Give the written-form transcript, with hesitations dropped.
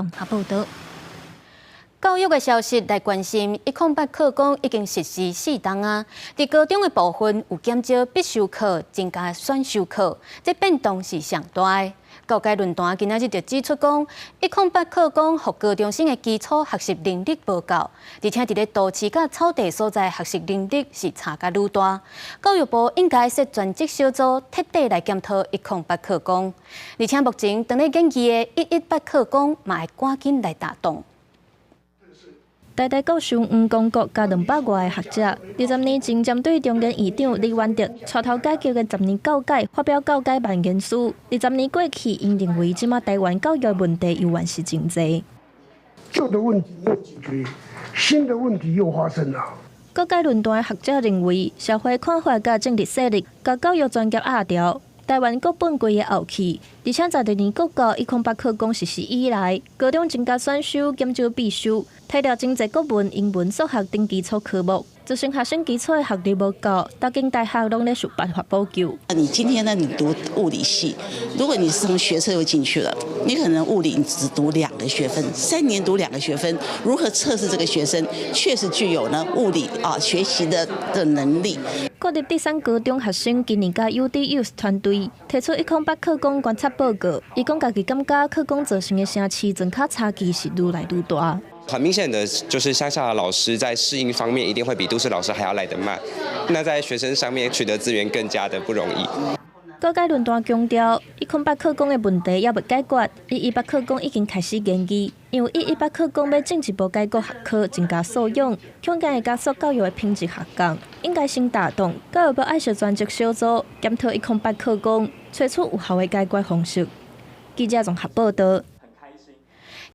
綜合報導。教育的消息來關心，108課綱已經實施4冬啊。佇高中的部分有減少必修課，增加選修課，這變動是上大的。教界論壇今仔日就指出講，108課綱予高中生的基礎學習能力無夠，而且佇咧都市佮草地所在學習能力是差甲愈大。教育部應該設專責小組，徹底來檢討一空八課綱。而且目前當咧研議的118課綱，嘛會趕緊來打動。台大教授黃光國佮200外个學者，20年前針對中研院長李遠哲帶頭改革的十年教改發表教改萬言書。二十年過去，𪜶認為這馬台灣教育問題猶原是真濟。舊的問題沒解決，新的問題又發生了。各界論壇的學者認為，社會看法佮政治勢力共教育專業壓調。台灣國本規个後去，而且在第二國教108課綱實施以來，高中增加選修，減少必修，剔掉真濟國文、英文、數學等基礎科目，造成學生基礎的學力無夠，逐間大學攏咧想辦法補救。你今天呢？你讀物理系，如果你是從學測就進去了，你可能物理你只讀2個學分，3年讀兩個學分，如何測試這個學生確實具有呢物理啊學習的能力？國立竹山高中學生今年佮 UDUS 團隊提出108課綱觀察報告，伊講家己感覺課綱造成的城市庄跤差距是愈來愈大。很明顯的，就是鄉下的老師在適應方面一定會比都市老師還要來得慢。那在學生上面取得資源更加的不容易。各界論壇強調，108課綱的問題猶未解決，118課綱已經開始研議，因為118課綱欲進一步改革學科，增加素養，恐驚會加速教育的品質下降。應該先打動教育部愛設專責小組檢討108課綱，揣出有效的解決方式。記者綜合報導。